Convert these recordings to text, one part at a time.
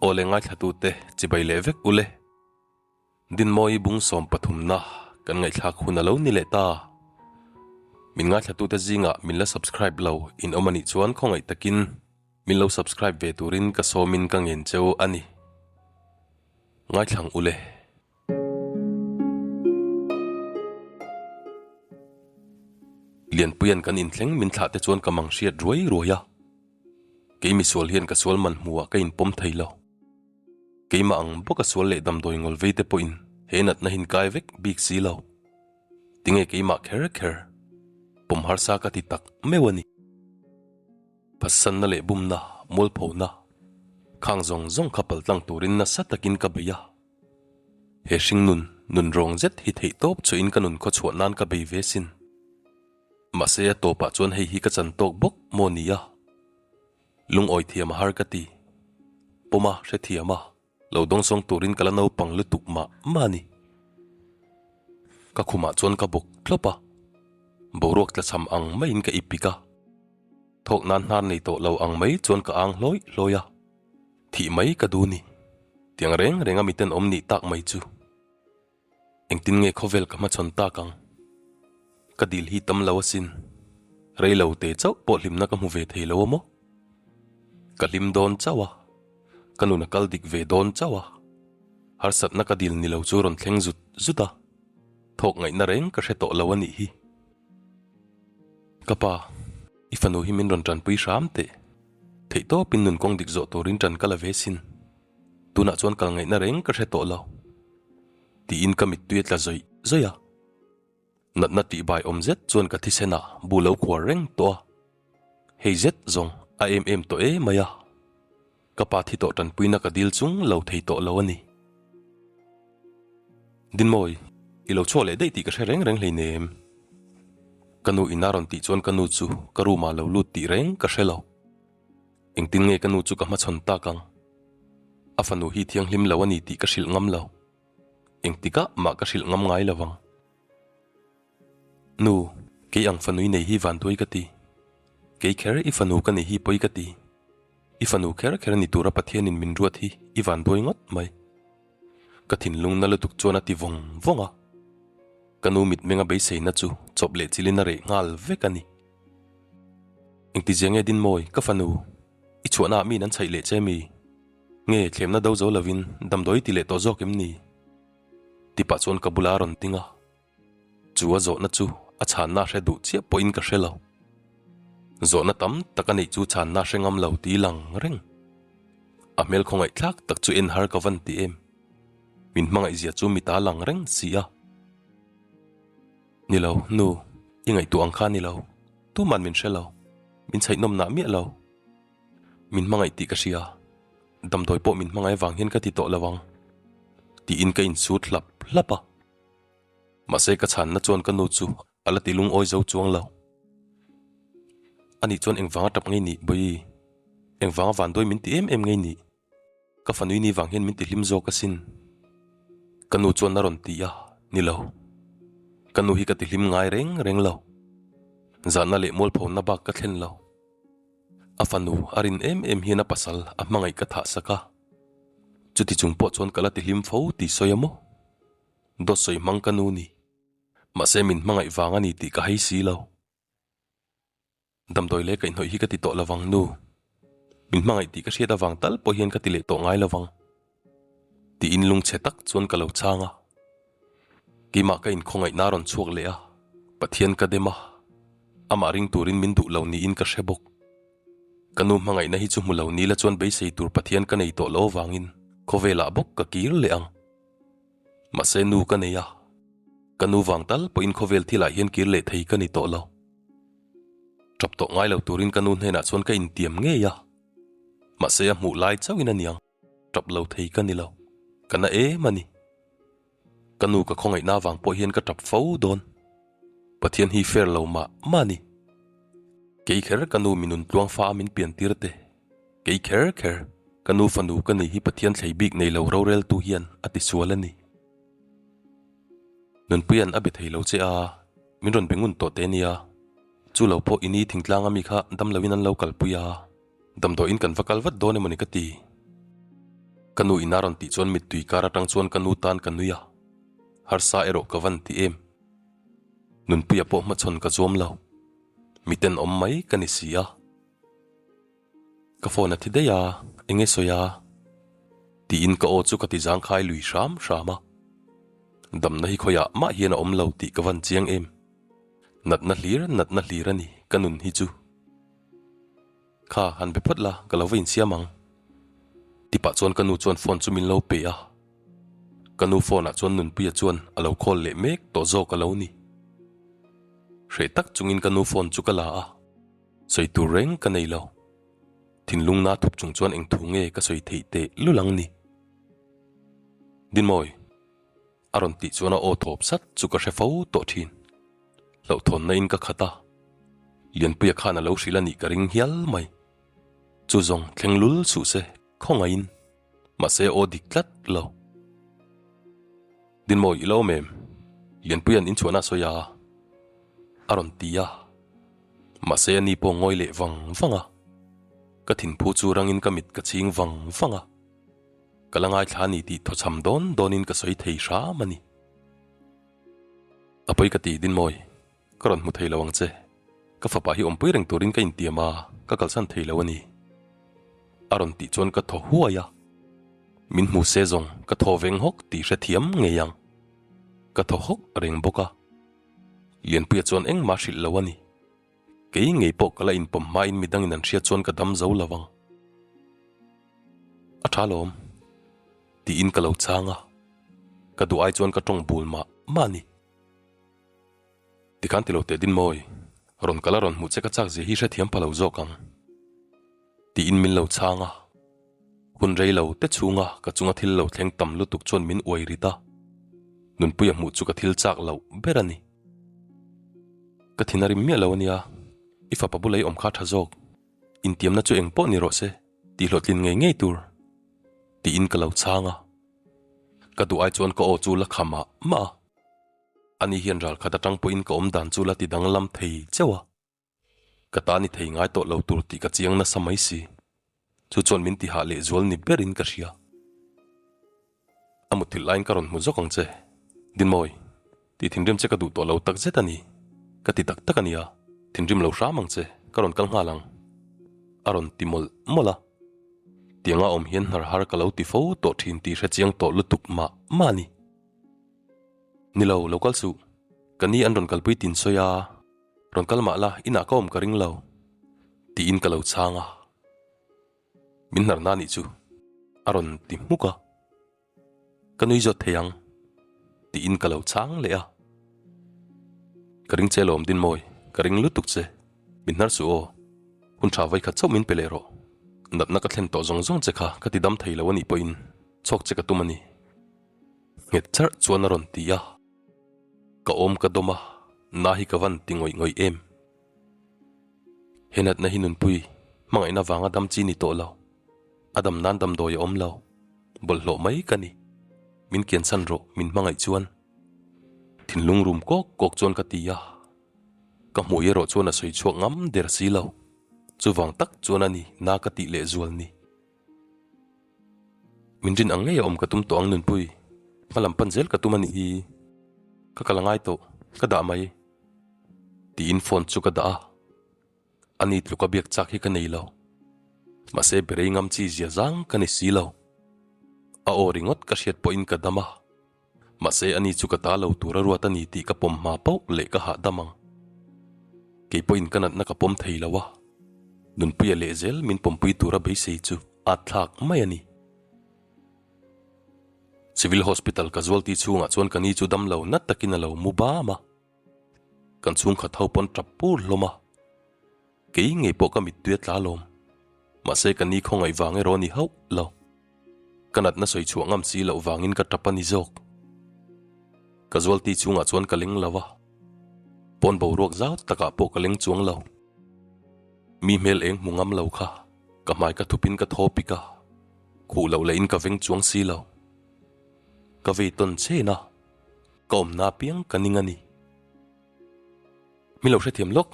Awle ngaithlatute chibai leh vek ule. Dinmawi bung sawmpathumna kan ngaihthlak hun a lo ni leh ta. Min ngaithlatute zingah min la subscribe lo in awm anih chuan khawngaih takin min lo subscribe ve turin ka sawmin ka ngen cheu a ni. Ngaithlang ule. Lianpuia'n kan inthleng min thlah te chuan ka mang hriat ruai ruai a. Kei misual hian ka sual man hmuhah ka inpawm thei lo. Keimah ang bawka sual leh damdawi ngawl vei te pawhin he natna hin kai vek bik si lo. Tinge keimah kher kher pawm harsa ka ti tak meuh a ni. Phatsanna leh bumna, mualphona, khang zawng zawng kha paltlang turin nasa takin ka bei a. He hringnun nun rawng zet hi theih tawp chuahin ka nun khawchhuah nan ka bei ve sin. Mahse a tawpah chuan hei hi ka chan tawk bawk maw ni a? Lungawi thiam a har ka ti. Pawma hrethiam a, lo dawngsawng turin ka la naupang lutuk mah mah a ni. Ka khumah chuan ka bawk thlawp a, boruak tlachham ang maiin ka ipik a. Thawk nan hnar nei tawh lo ang mai chuan ka ang hlawi hlawi a. Thih mai ka duh ni. Tiang reng reng a miten awm nih tak mai chu. Engtin nge khawvel ka hmachhawn tak ang? Ka dil hi tam lo asin. Rei lo te chauh pawh hlimna ka hmu ve thei lo a maw? Ka hlim dawn chauh a, ka nun a kal dik ve dawn chauh a. Harsatna ka dil ni lo chu rawn thleng zut zut a, thawk ngaihna reng ka hre tawh lo a nih hi. Ka pa, i fanu hi min rawn tanpui hram teh. Theihtawpin nun kawng dik zawh turin tan ka la ve sin. Tunah chuan kal ngaihna reng ka hre tawh lo. Tiin ka mittui a tla zawih zawih a. Natna tihbai awm zet chuan ka thisen ah bu lo khuar reng tawh a. Hei zet zawng a em em tawh e mai a. Ka pa thi tawh tanpuina ka dil chung lo thei tawh lo a ni. Dinmawi, i lo chhuak leh daih tih ka hre reng reng hleinem. Ka nu in a rawn tih chuan ka nu chu ka room ah lo lut tih reng ka hre lo. Engtin nge ka nu chu ka hmachhawn tak ang? A fanu hi thianghlim lo a ni tih ka hrilh ngam lo. Engtikah mah ka hrilh ngam ngai lo vang. Nu, kei ang fanui nei hi vanduai ka ti. Kei kher i fanu ka nei hi pawi ka ti. I fanu kher kher ni tura Pathianin min ruat hi i vanduai ngawt mai. Ka thinlung na lutuk chuan a ti vawng vawng a. Ka nu mitmenga beiseina chu chawp leh chilin a reh nghal vek a ni. Engtizia nge Dinmawi, ka fanu, i chhuahnaah miin an chhaih leh che mi? Nge thlemna do zo lovin damdawi ti leh tawh zawk em ni? Ti pah chuan ka bula a rawn ding a. Chu a zawhna chu a chhanna a hre duh chiah pawhin ka hre lo. Zawhna tam tak a neih chu chhanna a hre ngam lo ti lang reng. A hmel khawngaihthlak tak chu en har ka van ti em. Min hmangaihzia chu mita lang reng si a. Ni lo, nu, i ngaihtuah ang kha ni lo. Tuman min hre lo. Min chhaih nawm nah miah lo. Min hmangaih tih ka hria. Damdawi pawh min hmangaih vang hian ka ti tawh lo ang. Tiin ka insut hlap hlap a. Mahse ka chhanna chuan ka nu chu a la ti lungawi zo chuang lo. Ani chuan engvanga tap ngei nih Bawihi? Engvanga vanduai min ti em em ngei nih? Ka fanui ni vang hian min ti hlim zawk asin. Ka nu chuan a rawn ti a, ni lo. Ka nu hi ka ti hlim ngai reng reng lo. Zahna leh mualphona bak ka thlen lo. A fanu a rin em em hian a pasal a hmangaih ka thah sak a. Chuti chung pawh chuan ka la ti hlim fo tih sawi a maw? Dawt sawi hmang ka nu ni. Mahse min hmangaih vang a ni tih ka hei si lo. Damdawi leh kaihhnawih hi ka ti tawh lovang nu. Min hmangaih tih ka hriat avang tal pawh hian ka ti leh tawh ngai lovang. Tiin lungchhe tak chuan ka lo chhang a. Keimah ka inkhawngaihna a rawn chhuak leh a, Pathian ka dem a, amah ring turin min duh lo niin ka hre bawk. Ka nu hmangaihna hi chu hmu lo ni la chuan beisei tur Pathian ka nei tawh lo avangin khawvelah bawk ka kir leh ang. Mahse nu ka nei a, ka nu vang tal pawhin khawvel thilah hian kir leh thei ka ni tawh lo. Tap tawh ngai lo turin ka nu hnenah chuan ka intiam ngei a, mahse a hmuh lai chauhin a niang, tap lo thei ka ni lo, ka na em a ni. Ka nu ka khawngaihna avang pawh hian ka tap fo dawn. Pathian hi fair lo mah mah a ni. Kei kher ka nu minun tluang fa a min pian tir te, kei kher kher ka nu fanu ka ni hi Pathian thlei bik nei lo roreltu hian a ti sual a ni. Nunpuia'n a be thei lo che a, min rawn be ngun tawh te nia. Chu lo pawh i ni thingtlang ami kha dam loin an lo kalpui a, damdawiin kan va kal vat dawn emawni ka ti. Ka nu in a rawn tih chuan mittui kar atang chuan ka nu tan ka nui a, harsa erawh ka van ti em. Nunpuia pawh hmachhawn ka zuam lo, miten awm mai ka ni si a. Ka phone a thi daih a, eng nge sawi a? Tiin ka aw chu ka ti zangkhai lui hram hram a. Damna hi khawiah mah hian a awm lo tih ka van chiang em. Natna hlir natna hlir a ni ka nun hi chu. Kha, han be phawt la, ka lo va insiam ang. Tipah chuan ka nu chuan phone chu min lo pe a. Ka nu phone ah chuan Nunpuia chuan a lo call leh mek tawh zawk a lo ni. Hreh tak chungin ka nu phone chu ka la a. Sawi tur reng ka nei lo. Thinlung na thup chung chuan eng thu nge ka sawi theih teh lul ang ni. Dinmawi! A rawn tih chuan a aw thawp sat chu ka hre fo tawh thin. Hlauhthawnna in ka khat a. Lianpuia khan a lo hrilh a nih ka ring hial mai. Chu zawng thleng lul suh se khawngaihin. Mahse aw dik tlat lo. Dinmawi i lo awm em? Lianpuia'n inchhuahna a sawi a. A rawn ti a. Mahse ani pawh ngawi leh vang vang a. Ka thinphu chu rangin ka mit ka chhing vang vang a. Ka la ngaithla a ni tih thawchham dawn dawnin ka sawi thei hram a ni. A pawi ka ti Dinmawi, ka rawn hmu thei lo ang che. Ka fapa hi awmpui reng turin ka intiam a, ka kalsan thei lo a ni. A rawn tih chuan ka thaw huai a. Min hmu se zawng ka thaw veng hawk tih hrethiam ngei ang. Ka thaw hawk reng bawk a. Lianpuia chuan engmah hrilh lo a ni. Kei ngei pawh ka la inpawm hmain midangin an hriat chuan ka dam zo lo ang. A tha lawm. Tiin ka lo chhang a. Ka duh ai chuan ka tawng bul mah mah a ni. Tikhan ti lo teh Dinmawi, rawn kal a rawn hmuh che ka chak zia hi hrethiam pha lo zawk ang. Tiin min lo chhang a. Hun rei lo te chhunga ka chunga thil lo thleng tam lutuk chuan min uai rit a. Nunpuia hmuh chu ka thil chak loh ber a ni. Ka thin a rim miah lo a nia, i fapa bula i awm kha tha zawk. Intiamna chu eng pawh ni rawh se, tih hlawhtlin ngei ngei tur. Tiin ka lo chhang a. Ka duh ai chuan ka aw chu la kha mah mah a. Ani hian ralkhat atang pawhin ka awm dan chu la ti danglam thei chauh a. Ka ta ni thei ngai tawh lo tur tih ka chiang nasa mai si. Chu chuan min tihah lehzual ni berin ka hria. A mutthilh laiin ka rawn hmu zawk ang che. Dinmawi, tih thinrim che ka duh tawh lo tak zet a ni. Ka ti tak tak a nia, thinrim lo hram ang che, ka rawn kal nghal ang. A rawn ti mawlh mawlh a. Tianga awm hian hnar har ka lo ti fo tawh thin tih hre chiang tawh lutuk mah mah a ni. Ni lo, lo kal suh. Ka ni an rawn kalpui tin sawi a. Rawn kal mah la, inah ka awm ka ring lo, tiin ka lo chhang a. Min hnar na nih chu, a rawn ti hmuk a. Ka nui zawt thei ang, tiin ka lo chhang leh a. Ka ring che lawm Dinmawi, ka ring lutuk che. Min hnar suh aw, hun tha vawi khat chauh min pe leh rawh. Natna ka thlen tawh zawng zawng che kha ka ti dam thei lo a nih pawhin chhawk che ka tum a ni. Nghet charh chuan a rawn ti a. Ka awm ka dawm a, na hi ka van ti ngawih ngawih em. He natna hi nunpui, hmangaihna vanga dam chi ni tawh lo. A dam nan damdawi a awm lo. Bawlhhlawh mai ka ni. Min kiansan rawh, min hmangaih chuan. Thinlung rum kawk kawk chuan ka ti a. Ka hmui erawh chuan a sawi chhuak ngam der si lo. Chuvang tak chuan a ni na ka tih lehzual ni. Min rin ang ngei a awm ka tum tawh ang Nunpui, hma lam pan zel ka tum a nih hi. Ka kal a ngai tawh, ka dah mai. Tiin phone chu ka dah a, ani tluka biak chak hi ka nei lo. Mahse berei ngam chi zia zang ka ni si lo. A aw ringawt ka hriat pawhin ka dam a, Mahse ani chu ka ta lo tur a ruat a ni tih ka pawm hma pauh leh ka hahdam ang. Kei pawhin ka natna ka pawm thei lo a, Nunpuia lehzel min pawmpui tura beisei chu at thlak mai a ni. Civil Hospital casualty chhungah chuan ka ni chu damlo nat takin a lo mu bam a. Kan chhungkhat ho pawn tap pur hlawm a. Kei ngei pawh ka mittui a tla lawm. Mahse ka ni khawngaih vang erawh a ni hauh lo. Ka natna sawi chhuah ngam si loh vangin ka tap a ni zawk. Ka zualti chhungah chuan ka leng lo a. Pawn boruak zau takah pawh ka leng chuang lo. Mi hmel eng hmu ngam lo kha ka hmai ka thupin ka thaw pik a. Khuh loh lehin ka veng chuang si lo. Ka vei tawn chen a. Ka awmna apiang ka ning a ni. Min lo hrethiam lawk.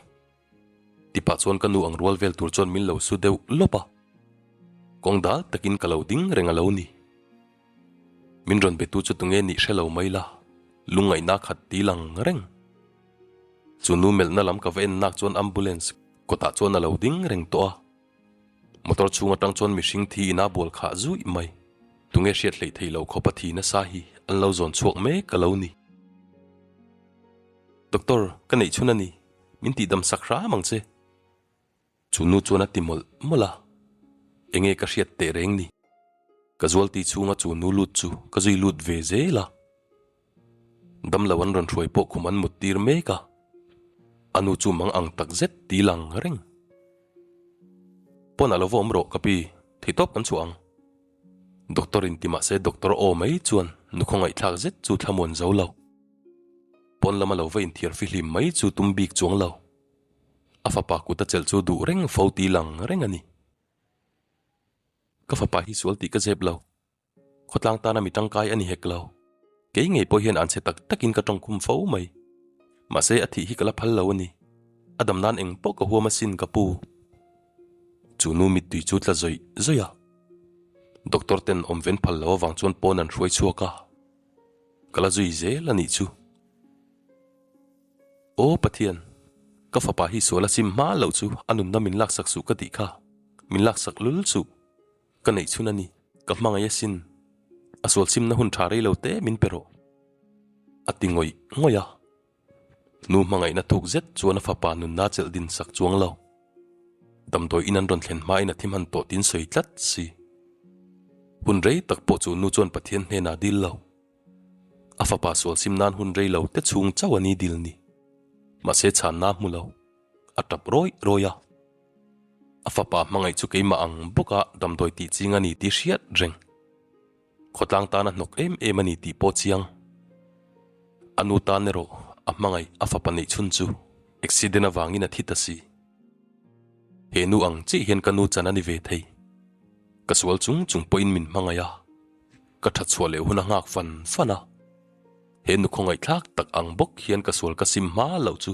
Tipah chuan ka nu ang rual vel tur chuan min lo su deuh lawp a. Kawng dal takin ka lo ding reng a lo ni. Min rawn betu chu tunge nih hre lo mai la, lungngaihna khat ti lang reng. Chu nu melhna lam ka va en nak chuan ambulance kawtah chuan a lo ding reng tawh a. Motor chhung atang chuan mihring thi ina bual khah zuih mai. Tunge hriat hleih theih loh khawpa thi nasa hi an lo zawn chhuak mek a lo ni. Doctor, ka neih chhun a ni. Min tihdam sak hram ang che. Chu nu chuan a ti mawlh mawlh a. Enge ka hriat teh reng ni. Ka zualti chhunga chu nu lut chu ka zui lut ve zel a. Damlo an rawn hruai pawh khum an mut tir mek a, a nu chu mang ang tak zet ti lang reng. Pawnah lo va awm rawh ka pi, theihtawp kan chhuah ang. Doctor in ti mahse doctor aw mai chuan nu khawngaihthlak zet chu thlamuan zo lo. Pawn lama lo va inthiar fihlim mai chu tum bik chuang lo. A fapa kut a chelh chu duh reng fo ti lang reng a ni. Ka fapa hi sual tih ka zep lo. Khawtlang tana mi tangkai a ni hek lo. Kei ngei pawh hian an chhe tak takin ka tawngkhum fo mai. Mahse a thih hi ka la phal lo a ni. A dam nan eng pawh ka huam asin ka pu. Chu nu mittui chu tla zawih zawih a. Doctor ten awm ven phal lo avang chuan pawn an hruai chhuak a. Ka la zui zel a nih chu. Aw Pathian, ka fapa hi sual a sim hma loh chu a nunna min laksak suh ka tih kha. Min laksak lul suh. Ka neih chhun a ni, ka hmangaih asin. A sual simna hun tha rei lo te min pe rawh. A ti ngawih ngawih a. Nu hmangaihna thuk zet chuan a fapa nunna chelh din sak chuang lo. Damdawi in an rawn thlen hmain a thi hman tawh tin sawi tlat si. Hun rei tak pawh chu nu chuan Pathian hnenah dil lo. A fapa sual sim nan hun rei lo te chhung chauh a ni dil ni. Mahse chhanna hmu lo. A tap rawih rawih a. A fapa hmangaih chu keimah ang bawka damdawi tih ching a ni tih hriat reng. Khawtlang tan a hnawk em em a ni tih pawh chiang. A nu tan erawh a hmangaih a fapa neih chhun chu accident avangin a thi ta si. He nu ang chiah hian ka nu chan a ni ve thei. Ka sual chung chung pawhin min hmangaih a, ka that chhuah leh hun a nghak fan fan a. He nu khawngaihthlak tak ang bawk hian ka sual ka sim hma loh chu.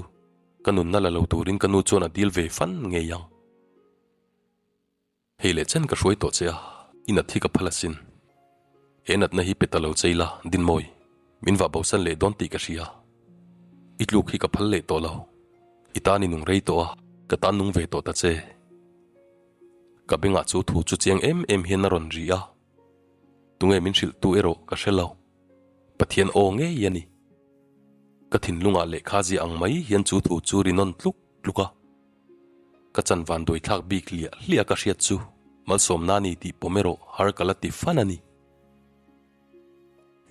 Ka nunna la lo turin ka nu chuan a dil ve fan ngei ang. Hei leh chen ka hruai tawh che a, i nat hi ka phal asin. He natna hi pe ta lo che ila, Dinmawi, min vah bosan leh dawn tih ka hria. I tluk hi ka phal leh tawh lo. I tan i nung rei tawh a, ka tan nung ve tawh ta che. Ka bengah chu thu chu chiang em em hian a rawn ri a. Tunge min hrilh tu erawh ka hre lo. Pathian aw ngei a ni. Ka thinlungah lehkha ziah ang mai hian chu thu chu ri nawn tluk tluk a. Ka chan van duai thlak bik hliah hliah ka hriat chu malsawmna ni tih pawm erawh har ka la ti fan a ni.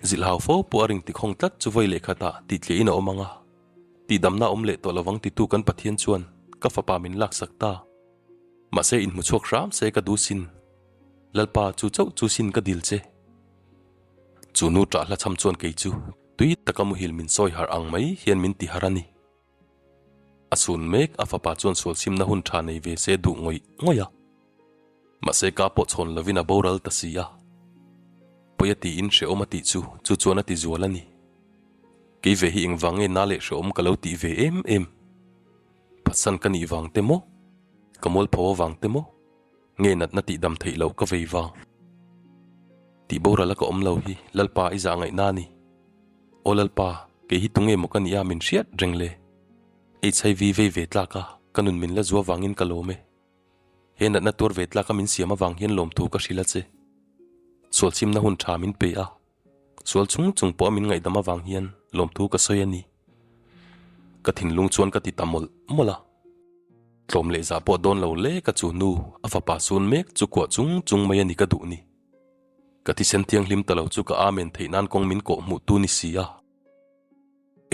Zilhau fo pawh a ring tikhawng tlat chu vawi lehkhatah titliahin a awm ang a. Tihdamna awm leh tawh lovang titu kan Pathian chuan ka fapa min laksak ta. Mahse inhmu chhuak hram se ka duh sin. Lalpa chu chauh chu sin ka dil che. Chu nu ṭah hla chham chuan kei chu tui taka muhil min sawi harh ang mai hian min ti harh a ni. A chhun mek a fapa chuan sual simna hun ṭha nei ve se duh ngawih ngawih a. Mahse ka pawh chhawn lovin a boral ta si a. Pawi a tiin hrehawm a tih chu chu chuan a ti zual a ni. Kei ve hi engvang nge na leh hrehawm ka lo tih ve em em? Phatsan ka nih vang te maw? Ka mualpho avang te maw? Nge natna tih dam theih loh ka vei vang? Tih boral a ka awm lo hi Lalpa i zah ngaihna a ni. Aw Lalpa, kei hi tunge maw ka nih a min hriat reng le? HIV vei ve tlak a, ka nun min la zu avangin ka lawm e. He natna tuar ve tlak a min siam avang hian lawmthu ka hrilh a che. Sualchimna hun tha min pe a, Sual chung chung pawh a min ngaihdam avang hian lawmthu ka sawi a ni. Ka thinlung chuan ka ti ta mawlh mawlh a. Tlawm leh zah pawh dawn lo le ka chu nu a fapa sun mek chu kuah chung chung mai a ni ka duh ni. Ka thisen thianghlim ta lo chu ka amen theih nan kawng min kawh hmuh tu ni si a.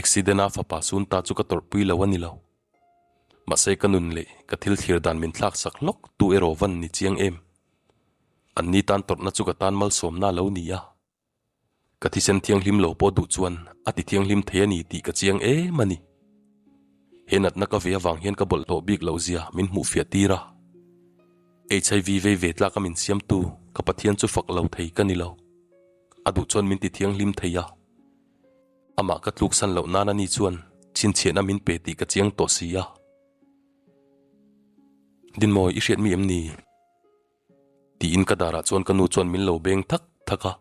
Accident a fapa sun ta chu ka tawrhpui lo a ni lo. Mahse ka nun leh ka thil thlir dan min thlak sak hlawk tu erawh van ni chiang em. An ni tan tawrhna chu ka tan malsawmna a lo ni a. Ka thisen thianghlim lo pawh duh chuan a ti thianghlim thei a ni tih ka chiang em a ni. He natna ka ve avang hian ka bawlhhlawh bik loh zia min hmuh fiah tir a. HIV vei ve tlaka min siamtu ka Pathian chu fak lo thei ka ni lo. A duh chuan min ti thianghlim thei a. Amah ka tluksan loh nan a ni chuan chhinchhiahna min pe tih ka chiang tawh si a. Dinmawi i hriat mi em ni? Tiin ka darah chuan ka nu chuan min lo beng thak thak a.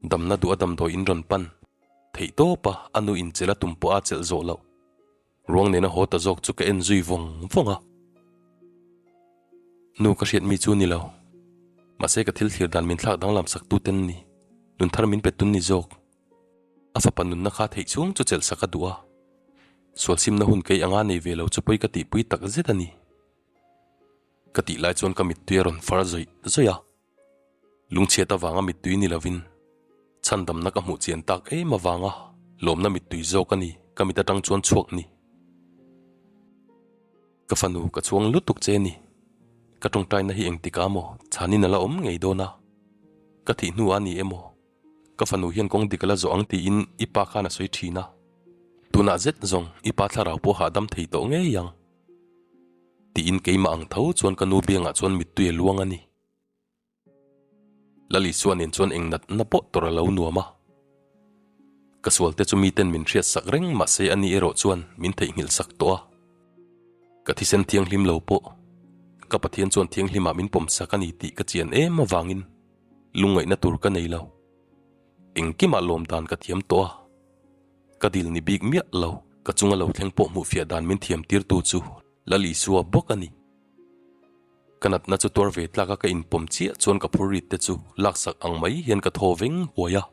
Damna duh a damdawi in rawn pan theih tawp a, a nu in chelh a tum pawh a chelh zawh loh. Ruang nena haw ta zawk chu ka en zui vawng vawng a. Nu ka hriat mi chu ni lo. Mahse ka thil thlir dan min thlak danglam sak tu ten ni. Nun thar min pe tun ni zawk. A fapa nunna kha theih chhung chu chelh sak a duh a. Sual simna hun kei anga nei ve lo chu pawi ka tihpui tak zet a ni. Ka tih lai chuan ka mittui a rawn far zawih zawih a. Lungchhiat avanga mittui ni lovin chhandamna ka hmuh chian tak em avanga lawmna mittui zawk a ni ka mit atang chuan chhuak ni. Ka fanu ka chhuang lutuk che ni. Ka tawngtaina hi engtikah maw chhanin a la awm ngei dawn a. Ka thih hnu a ni emaw ka fanu hian kawng dik a la zawh ang tiin i pa khan a sawi thin a. Tunah zet zawng i pa thlarau pawh hahdam thei tawh ngei ang. Tiin keimah ang tho chuan ka nu biangah chuan mittui a luang a ni. Lal Isua nen chuan eng natna pawh tawrh a lo nuam a. Ka sualte chu miten min hriat sak reng mahse ani erawh chuan min theihnghilh sak tawh a. Ka thisen thianghlim lo pawh ka Pathian chuan thianghlimah min pawm sak a ni tih ka chian em avangin lungngaihna tur ka nei lo. Engkimah lawm dan ka thiam tawh a. Ka dil ni bik miah lo, ka chunga lo thleng pawh hmuhfiah dan min thiam tirtu chu Lal Isua bawk a ni. Ka natna chu tuar ve tlak a ka inpawm chiah chuan ka phur rit te chu laksak ang mai hian ka thaw veng huai a,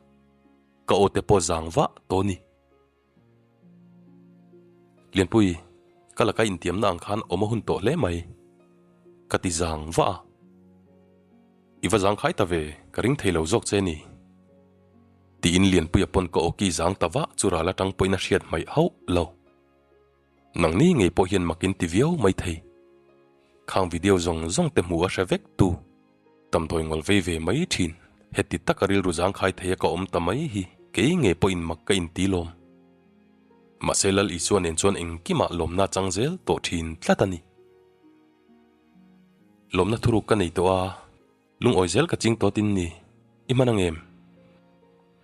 ka aw te pawh zang vah tawh ni. Lianpui, ka laka intiamna ang khan awm a hun tawh hle mai, ka ti zang vah a. I va zang khai ta ve, ka ring thei lo zawk che ni. Tiin Lianpuia pawn ka awki zang ta vah chu ral atang pawhin a hriat hmaih hauh lo. Nangni ngei pawh hian mak in ti viau mai thei. Khang video zawng zawng te hmuh a hre vek tu. Damdawi ngawl vei ve mai thin. Heti taka rilru zangkhai thei a ka awm ta mai hi kei ngei pawh in mak ka inti lawm. Mahse Lal Isua nen chuan engkimah lawmna chang zel tawh thin tlat a ni. Lawmna thuruk ka nei tawh a. Lungawi zel ka ching tawt in ni, i hman ang em?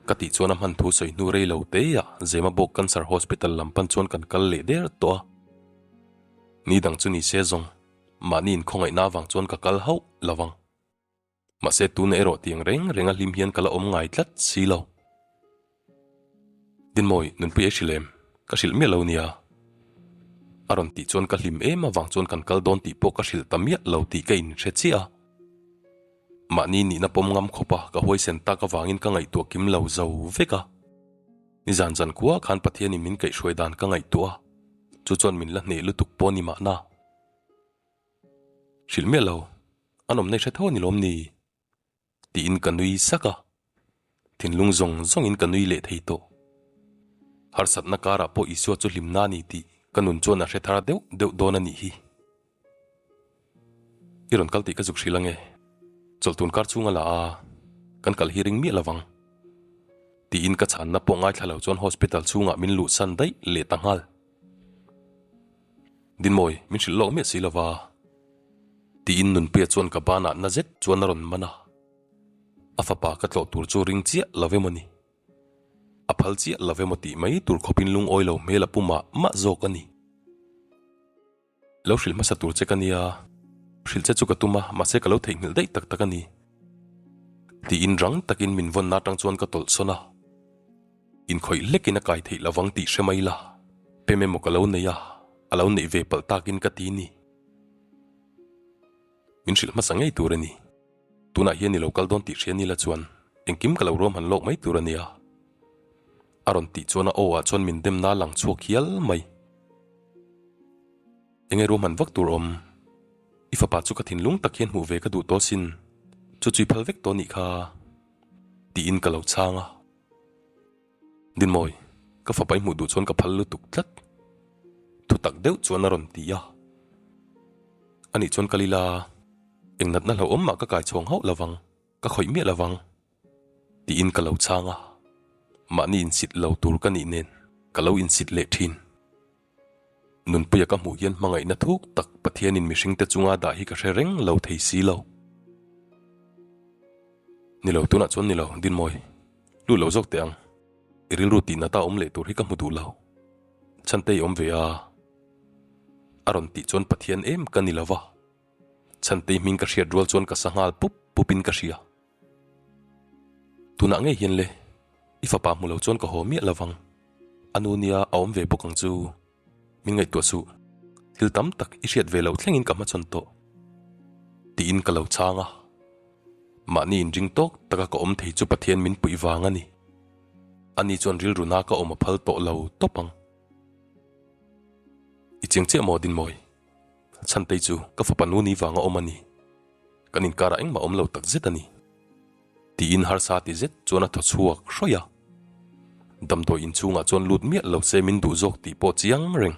Ka tih chuan a hman thu sawi hnu rei lo te ah Zemabawk Cancer Hospital lam pan chuan kan kal leh der tawh a. Ni dang chu ni se zawng, mahni inkhawngaihna avang chuan ka kal hauh lo vang. Mahse tuna erawh tiang reng reng a hlim hian ka la awm ngai tlat si lo. Dinmawi, nunpui ei hrilh em? Ka hrilh miah lo nia. A rawn tih chuan ka hlim em avang chuan kan kal dawn tih pawh ka hrilh ta miah lo tih ka inhre chiah a. Mahni nihna pawm ngam khawp a, ka huaisen tak avangin ka ngaihtuah kim lo zo vek a. Nizan zan khua khan Pathianin min kaihhruai dan ka ngaihtuah a, chu chuan min la hneh lutuk pawh ni mahna. Hrilh miah lo, an awmna i hre tho a ni lawm ni? Tiin ka nui sak a, thinlung zawng zawngin ka nui leh thei tawh. Harsatna karah pawh Isua chu hlimna a ni tih ka nun chuan a hre thar deuh deuh dawn a nih hi. I rawn kal tih ka zuk hrilh ange, chawlh tun kar chhunga la a, kan kal hi ring miah lovang. Tiin ka chhanna pawh ngaithla lo chuan hospital chhungah min luhsan daih leh ta nghal. Dinmawi, min hrilh lawk miah si lova. Tiin Nunpuia chuan ka banah na zet chuan a rawn man a. A fapa ka tlawh tur chu ring chiah lo emaw ni? A phal chiah lo emaw tih mai tur khawpin lungawi lo hmel a pu mah mah zawk a ni. Lo hrilh hmasa tur che ka nia, hrilh che chu ka tum a, mahse ka lo theihnghilh daih tak tak a ni. Tiin rang takin min vawnna atang chuan ka tawlh sawn a. Inkhawih hlekin a kai theih lovang tih hre mai la, pem emaw ka lo nei a, a lo neih ve palh takin ka ti ni. Min hrilh hmasa ngei tur a ni. Tunah hian i lo kal dawn tih hria ni la chuan engkim ka lo ruahman lawk mai tur a nia. A rawn tih chuan a aw ah chuan min demna lang chhuak hial mai. Enge ruahman vak tur awm? I fapa chu ka thinlung tak hian hmuh ve ka duh tawh sin. Chu chu i phal vek tawh nih kha. Tiin ka lo chhang a. Dinmawi, ka fapa i hmuh duh chuan ka phal lutuk tlat. Thutak deuh chuan a rawn ti a. Anih chuan kal ila, eng natna hlauhawm mah ka kai chhuang hauh lovang, ka khawih miah lovang, tiin ka lo chhang a. Mahni insit lo tur ka nih nen ka lo insit leh thin. Nunpuia ka hmuh hian hmangaihna thuk tak Pathianin mihringte chunga dah hi ka hre reng lo thei si lo. Ni lo, tunah chuan ni lo, Dinmawi. Lut lo zawk teh ang. I rilru tih nata awm leh tur hi ka hmu duh lo. Chhante i awm ve a. A rawn tih chuan Pathian em ka ni lo va. Chhante i hming ka hriat rual chuan ka sa nghal pup pupin ka hria. Tunah ngei hian le, i fapa hmu lo chuan ka haw miah lovang. A nu nia a awm ve bawk ang chu. Min ngaihtuah suh, thil tam tak i hriat ve loh thlengin ka hmachhawn tawh. Tiin ka lo chhang a. Mahni inring tawk taka ka awm thei chu Pathian min puih vang a ni. Ani chuan rilru na ka awm a phal tawh lo tawp ang. I chiang chiah maw Dinmawi? Chhantei chu ka fapa nu ni vanga awm a ni. Kan inkarah engmah awm lo tak zet a ni. Tiin harsa ti zet chuan a thaw chhuak hrawih a. Damdawi inchhungah chuan lut miah lo se min duh zawk tih pawh chiang reng.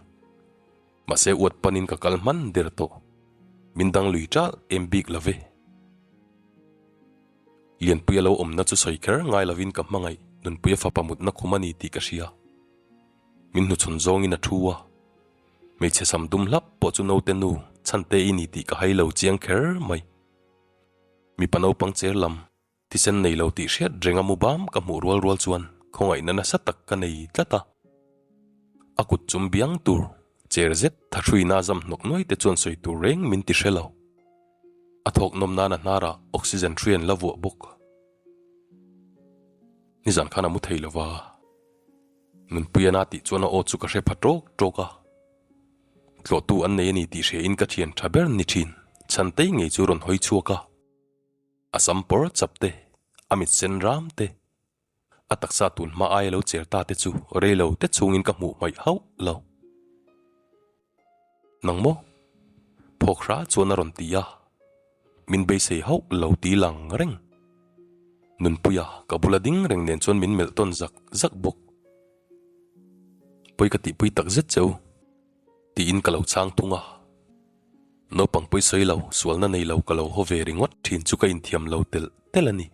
Mahse uat panin ka kal hman der tawh. Min dang lui ṭalh em bik lo ve. Lianpuia lo awmna chu sawi kher ngai lovin ka hmangaih Nunpuia fapa mutna khum a ni tih ka hria. Min hnuchhawn zawngin a thu a. Hmeichhe sam dum hlap pawh chu naute nu chhante i ni tih ka hai lo chiang kher mai. Mipa naupang cher lam thisen nei lo tih hriat renga mu bam ka hmuh rual rual chuan khawngaihna nasa tak ka nei tlat a. A kut chum biang tur cher zet thahruina zam hnawk nuai te chuan sawi tur reng min ti hre lo. A thawk nawm nan a hnarah oxygen hrui an la vuah bawk. Nizan khan a mu thei lova. Nunpuiana tih chuan a aw chu ka hre pha tawk tawk a. Tlawhtu an nei a ni tih hria in ka thian tha ber ni thin Chhantei ngei chu rawn hawi chhuak a. A sam pawr chap te, a mit sen ram te, a taksa tun hma aia lo cher ta te chu rei lo te chungin ka hmuh hmaih hauh lo. Nang maw? Phawk hra chuan a rawn ti a, min beisei hauh lo ti lang reng. Nunpuia ka bula ding reng nen chuan min melh tawn zak zak bawk. Pawi ka tihpui tak zet cheu, tiin ka lo chhang thung a. Naupang pawi sawi lo, sualna nei lo ka lo haw ve ringawt thin chu ka inthiam lo telh telh a ni.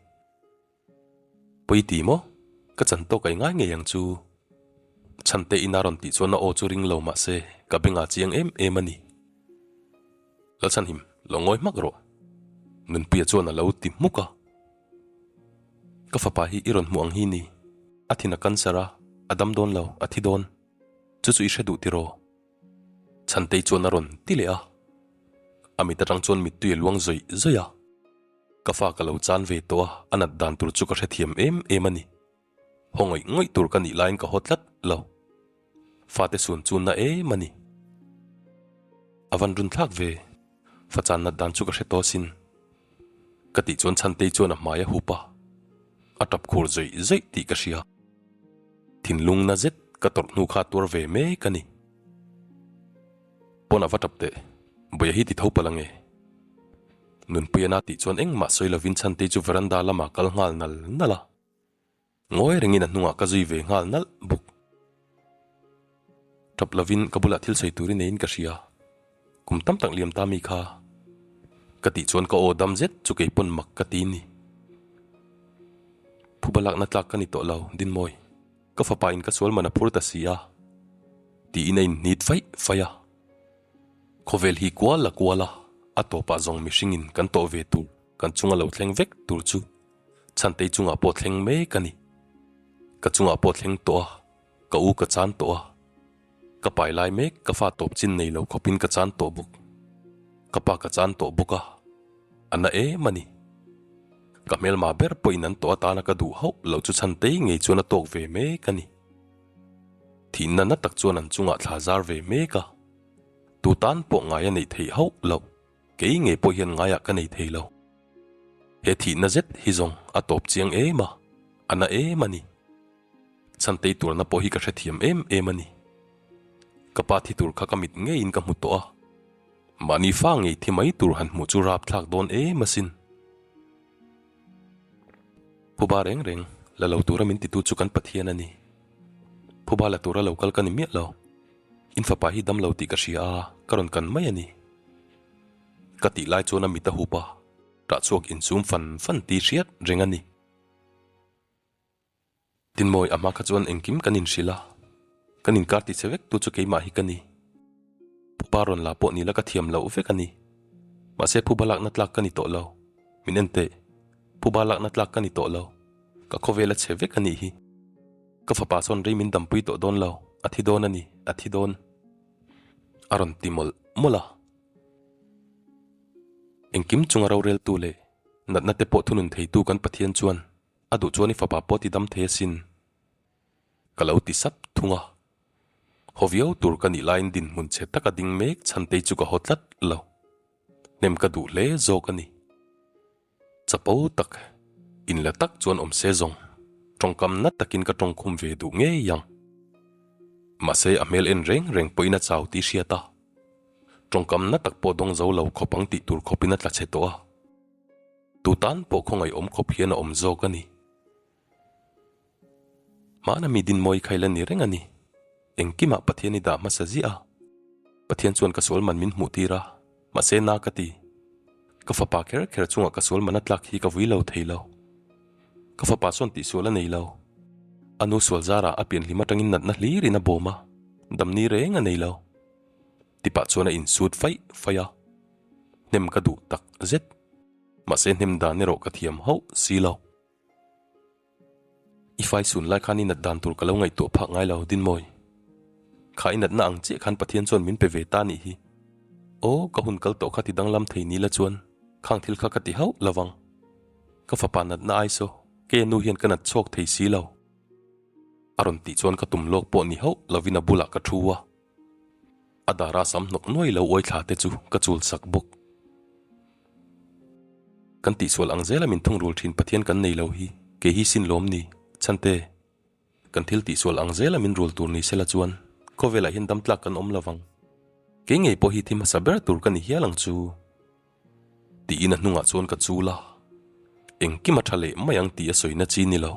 Pawi ti maw? Ka chan tawk a i ngai ngei ang chu. Chhante ina rawn tih chuan a aw chu ring lo mah se ka bengah chiang em em a ni. Lalchhanhim, lo ngawi hmak rawh. Nunpuia chuan a lo ti hmuk a. Ka fapa hi i rawn hmuh ang hi ni. A thin a cancer a, a dam dawn lo, a thi dawn. Chu chu i hre duh tiraw? Chhantei chuan a rawn ti leh a. A mit atang chuan mittui a luang zawih zawih a. Ka fa ka lo chan ve tawh a, a nat dan tur chu ka hrethiam em em a ni. Haw ngawih ngawih tur ka nih laiin ka haw tlat lo. Fate sun chu na em a ni. A van run thlak ve, fa chan nat dan chu ka hre tawh asin. Ka tih chuan Chhantei chuan a hmai a hup a, a tap khur zawih zawih tih ka hria. Thinlung na zet ka tawrh hnu kha tuar ve mek a ni. Pawn a va tap teh, Bawia hi ti tho palh ange. Nunpuia na tih chuan engmah sawi lovin Chhantei chu veranda lamah kal nghal nal nal a. Ngawi rengin a hnungah ka zui ve nghal nalh bawk. Tap lovin ka bulah thil sawi turin neiin ka hria. Kum tam tak liam ta mi kha. Ka tih chuan ka aw dam zet chu kei pawn mak ka ti ni. Phuba lakna tlak ka ni tawh lo, Dinmawi. Ka fapa in ka sual man a phur ta si a. Tiin a inhnit faih faih a. Khawvel hi kual a kual a, a tawpah zawng mihringin kan tawh ve tur, kan chunga lo thleng vek tur chu Chhantei chungah pawh thleng mek a ni. Ka chungah pawh thleng tawh a, ka u ka chan tawh a. Ka pai lai mek ka fa tawp chin nei lo khawpin ka chan tawh bawk. Ka pa ka chan tawh bawk a, a na em a ni. Ka hmelma ber pawhin an tawh atana ka duh hauh loh chu Chhantei ngei chuan a tawk ve mek a ni. Thihna na tak chuan an chungah thla zar ve mek a, tu tan pawh ngai a neih theih hauh loh. Kei ngei pawh hian ngaiah ka nei thei lo. He thihna zet hi zawng a tawp chiang em a, a na em a ni. Chhantei tuarna pawh hi ka hrethiam em em a ni. Ka pa thi tur kha ka mit ngeiin ka hmu tawh a, mahni fa ngei thi mai tur han hmuh chu rapthlak dawn em asin. Phuba reng reng la lo tura min titu chu kan Pathian a ni. Phuba la tura lo kal ka ni miah lo. In fapa hi dam lo tih ka hria a, ka rawn kan mai a ni. Ka tih lai chuan a mit a hup a, tah chhuak insum fan fan tih hriat reng a ni. Tinmawi a hma kha chuan engkim kan inhrilh a, kan inkar ti che vek tu chu keimah hi ka ni. Phuba rawn la pawh ni la ka thiam loh vek a ni. Mahse phuba lakna tlak ka ni tawh lo. Min en teh, phuba lakna tlak ka ni tawh lo. Ka khawvel a che vek a nih hi. Ka fapa sawn rei min dampui tawh dawn lo, a thi dawn a ni, a thi dawn. A rawn ti mawlh mawlh a. Engkim chunga roreltu leh natna te pawh thunun theitu kan Pathian chuan. A duh chuan i fapa pawh ti dam thei asin. Ka lo ti sap thung a. Haw viau tur ka nih laiin dinhmun chhe taka ding mek chhantei chu ka haw tlat lo. Hnem ka duh hle zawk a ni. Chapo tak, inla tak chuan awm se zawng. Tawngkam na takin ka tawngkhum ve duh ngei ang. Mahse a hmel en reng reng pawhin a chau tih hriat a. Tawngkam na tak pawh dawng zo lo khawp ang tih tur khawpin a tla chhe tawh a. Tu tan pawh khawngaih awm khawp hian a awm zawk a ni. Hmana mi dinmawi kha i la ni reng a ni. Engkimah Pathian i dah hmasa ziah a. Pathian chuan ka sual man min hmuh tir a, mahse na ka ti. Ka fapa kher kher chungah ka sual man a tlak hi ka vui lo thei lo. Ka fapa sawn tihsual a nei lo. A nu sual zarah a pianhlim atangin natna hlirin a bawm a, damni reng a nei lo. Tipah chuan a insut faih faih a. Hnem ka duh tak zet. Mahse hnem dan erawh ka thiam hauh si lo. I fai sun lai khan i nat dan tur ka lo ngaihtuah phak ngai lo, Dinmawi. Kha i natna ang chiah khan Pathian chuan min pe ve ta nih hi. Aw, ka hun kal tawh kha ti danglam thei ni la chuan khang thil kha ka ti hauh lo vang. Ka fapa natna ai saw, kei a nu hian ka nat chhawk thei si lo. A rawn tih chuan ka tum lawk pawh ni hauh lovin a bulah ka thu a. A dara sam hnawk nuai lo uai thla te chu ka chul sak bawk. Kan tihsual ang zela min thungrul thin Pathian kan nei lo hi kei hi sin lawm ni? Chhante, kan thil tihsual ang zela min rul tur ni sela chuan khawvelah hian dam tlak kan awm lo vang. Kei ngei pawh hi thi hmasa ber tur ka ni hial ang chu. Tiin a hnungah chuan ka chul a, engkim a tha leh mai ang tih a sawina chi ni lo.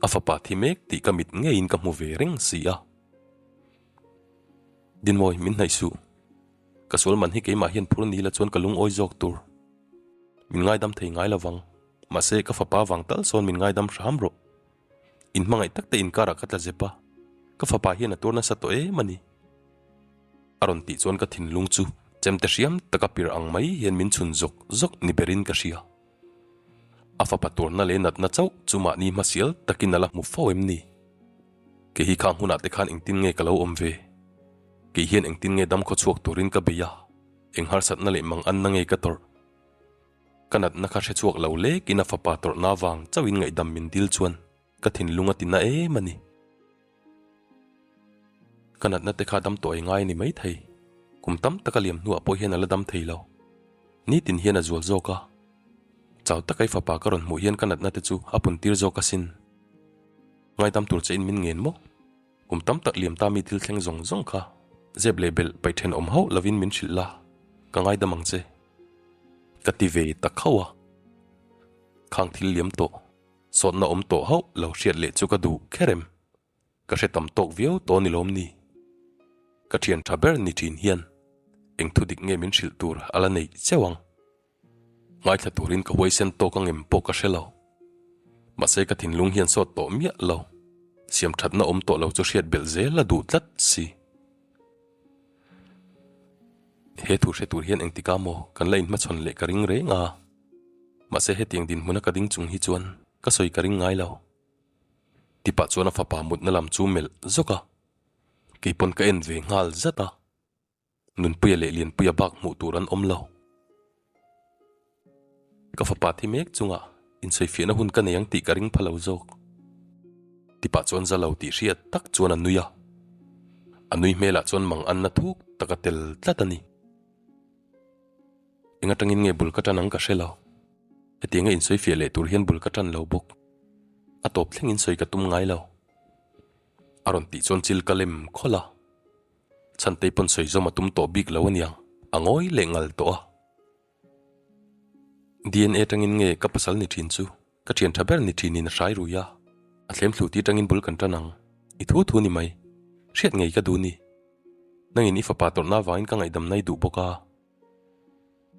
A fapa thi mek tih ka mit ngeiin ka hmu ve reng si a. Dinmawi, min hnaih suh. Ka sual man hi keimah hian phur ni la chuan ka lungawi zawk tur. Min ngaidam thei ngai lovang. Mahse, ka fapa vang tal sawn min ngaidam hram rawh. In hmangaih tak te inkarah ka tla zep a, ka fapa hian a tuar nasa tawh em a ni. A rawn tih chuan ka thinlung chu chemte hriam taka pir ang mai hian min chhun zawk zawk ni berin ka hria. A fapa tuarna leh natna chauh chu mahni hmasial takin a la hmu fo em ni? Kei hi khang hunah te khan engtin nge ka lo awm ve? Kei hian engtin nge dam khawchhuak turin ka bei a, eng harsatna leh mang anna nge ka tawrh? Ka natna kha hrechhuak lo lekin a fapa tawrhna vang chauhin ngaihdam min dil chuan ka thinlung a ti na em a ni. Ka natna te kha dam tawh ei ngai a ni maithei. Kum tam taka liam hnuah pawh hian a la dam thei lo. Nitin hian a zual zawk a. Chau taka i fapa ka rawn hmuh hian ka natna te chu a pun tir zawk asin. Ngaidam tur che in min ngen maw? Kum tam tak liam ta mi thil thleng zawng zawng kha zep leh belh paih thenawm hauh lovin min hrilh la, ka ngaidam ang che. Ka ti ve ta khauh a. Khang thil liam tawh, sawtna awm tawh hauh lo hriat leh chu ka duh kher em? Ka hre tam tawk viau tawh ni lawm ni? Ka thian tha ber ni thin hian eng thu dik nge min hrilh tur a la neih cheu ang? Ngaithla turin ka huaisen tawk ang em pawh ka hre lo. Mahse ka thinlung hian sawt tawh miah lo. Siam thatna awm tawh lo chu hriat belh zel a duh tlat si. He thu hre tur hian engtikah maw kan la inhmachhawn leh ka ring reng a. Mahse hetiang dinhmuna ka ding chung hi chuan ka sawi ka ring ngai lo. Tipah chuan a fapa mutna lam chu melh zawk a. Keipawn ka en ve nghal zat a. Nunpuia leh Lianpuia bak hmuh tur an awm lo. Ka fapa thi mek chungah insawifiahna hun ka nei ang tih ka ring pha lo zawk. Tipah chuan za lo tih hriat tak chuan a nui a. A nui hmelah chuan mang anna thuk tak a tel tlat a ni. Eng atangin nge bul ka tan ang ka hre lo. Hetianga insawifiah leh tur hian bul ka tan lo bawk. A tawp thleng insawi ka tum ngai lo. A rawn tih chuan chil ka lem khawlh a. Chhantei pawn sawi zawm a tum tawh bik lo aniang, a ngawi leh ngal tawh a. DNA tangin nge ka pasal ni thin chu ka thian tha ber ni thinin a hrai rui a, a thlem thlu ti tangin bul kan tan ang, i thu thu ni mai, hriat ngei ka duh ni. Nangin i fapa tawrhna avangin ka ngaihdam nai duh bawk a.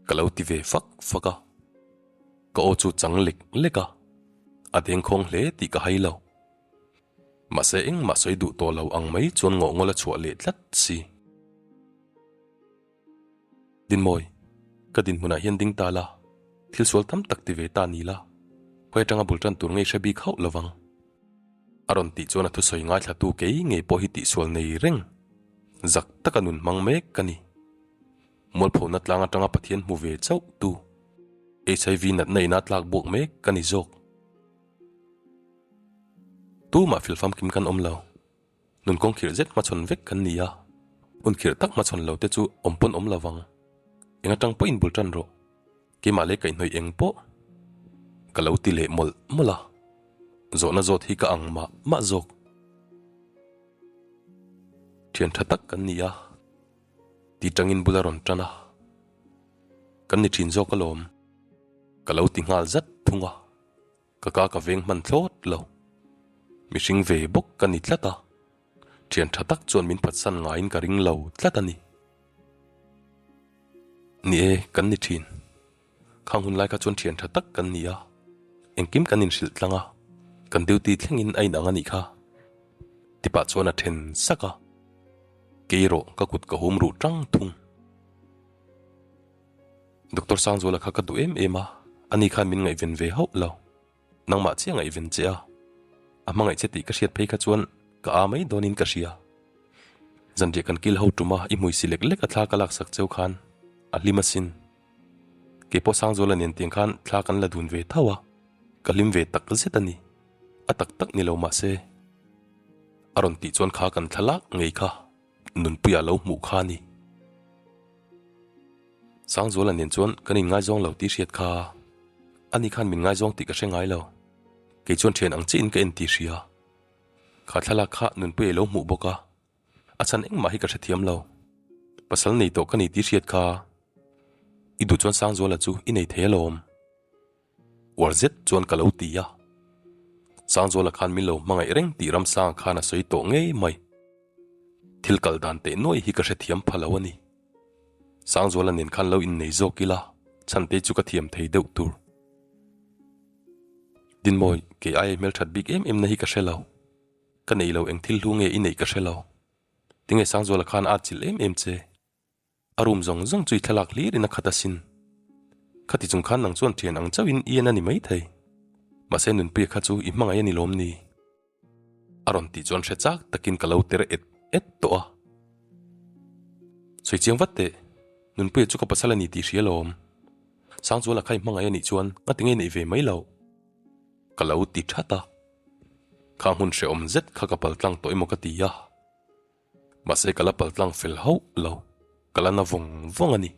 Ka lo ti ve fak fak a, ka aw chu chang lek lek a, a dengkhawng hle tih ka hai lo. Mahse engmah sawi duh tawh lo ang mai chuan ngawh ngawl a chhuah leh tlat si. Dinmawi, ka dinhmunah hian ding ta la, thil sual tam tak ti ve ta ni la, khawi atanga bul tan tur ngei hre bik hauh lovang. A rawn tih chuan a thusawi ngaithlatu kei ngei pawh hi tihsual nei reng, zak taka nun hmang mek ka ni. Mualphona tlang atanga Pathian hmu ve chauh tu, HIV natna ina tlak buak mek ka ni zawk. Tumah fil famkim kan awm lo. Nun kawng khirh zet hmachhawn vek kan ni a, hun khirh tak hmachhawn lo te chu awm pawn awm lo vang. Eng atang pawhin bul tan rawh. Keimah leh kaihhnawih eng pawh ka lo ti leh mawlh mawlh a, zawhna zawt hi ka ang mah mah zawk. Thian tha tak kan ni a, ti tangin bul a rawn tan a, kan ni thin zawk alawm. Ka lo ti nghal zat thung a. Ka ka ka veng hman thlawt lo. Mihring ve bawk ka ni tlat a, thian tha tak chuan min phatsan ngaiin ka ring lo tlat a ni. Ni e, kan ni thin. Khang hun lai kha chuan thian tha tak kan ni a, engkim kan inhrilh tlang a, kan duty thlengin a inang a nih kha. Tipah chuan a then sak a, kei erawh ka kut ka hum ruh tang thung. Doctor Sangzuala kha ka duh em em a, ani khan min ngaihven ve hauh lo. Nangmah chiah ngaihven che a, a hmangaih che tih ka hriat phei kha chuan ka a mai dawnin ka hria. Zanriah kan kil ho tum a, i hmui si lek lek a thla ka laksak cheu khan a hlim asin. Keipawh Sangzuala nen tiang khan thla kan la dun ve tho a, ka hlim ve tak zet a ni. A tak tak ni lo mah se. A rawn tih chuan kha kan thla lak ngei kha Nunpuia lo hmuh kha a ni. Sangzuala nen chuan kan inngaizawng lo tih hriat kha ani khan min ngaizawng tih ka hre ngai lo. Kei chuan thian ang chiahin ka en tih hria. Kha thlalak kha Nunpuia lo hmuh bawk a, a chhan engmah hi ka hrethiam lo. Pasal nei tawh ka ni tih hriat kha i duh chuan Sangzuala chu i nei thei alawm. Uar zet chuan ka lo ti a. Sangzuala khan min lo hmangaih reng tih Ramsanga khan a sawi tawh ngei mai. Thil kal dan teh nuai hi ka hrethiam pha lo a ni. Sangzuala nen khan lo innei zawk ila, chhante chu ka thiam thei deuh tur. Dinmawi, kei aia hmelthat bik em em na hi ka hre lo. Ka neih lo eng thil hlu nge i neih ka hre lo. Tinge Sangzuala khan a atchilh em em che? A room zawng zawng chu i thlalak hlir in a khat asin. Khati chung khan nang chuan thian ang chauhin i en a ni maithei. Mahse Nunpuia kha chu i hmangaih a ni lawm ni? A rawn tih chuan hre chak takin ka lo ter et et tawh a. Sawi chiang vat teh, Nunpuia chu ka pasal a ni tih hria lawm. Sangzuala kha i hmangaih a nih chuan ngati nge neih ve mai loh? Ka lo ti that a. Kha hmun hrehawm zet kha ka paltlang tawh emaw ka ti a. Mahse ka la paltlang fel hauh lo, ka la na vawng vawng a ni.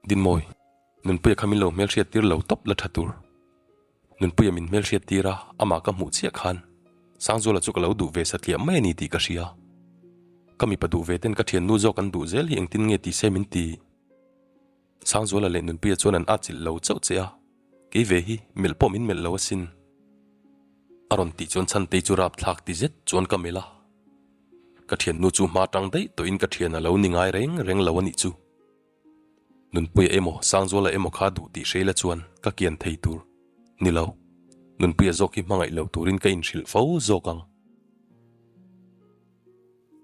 Dinmawi, Nunpuia kha min lo hmelhriat tir lo tawp la tha tur. Nunpuia min hmelhriat tir a, amah ka hmuh chiah khan Sangzuala chu ka lo duh ve satliah mai a ni tih ka hria. Ka mipa duh ve ten ka thiannu zawk an duh zel hi engtin nge ti se min ti. Sangzuala leh Nunpuia chuan an atchilh lo chauh che a, kei ve hi melh pawh min melh lo asin. A rawn tih chuan Chhantei chu rapthlak ti zet chuan ka melh a. Ka thiannu chu hma tang daih tawhin ka thian a lo ni ngai reng reng lo a nih chu. Nunpuia emaw Sangzuala emaw kha duh tih hreila chuan ka kian thei tur ni lo. Nunpuia zawk hi hmangaih lo turin ka inhrilh fo zawk ang.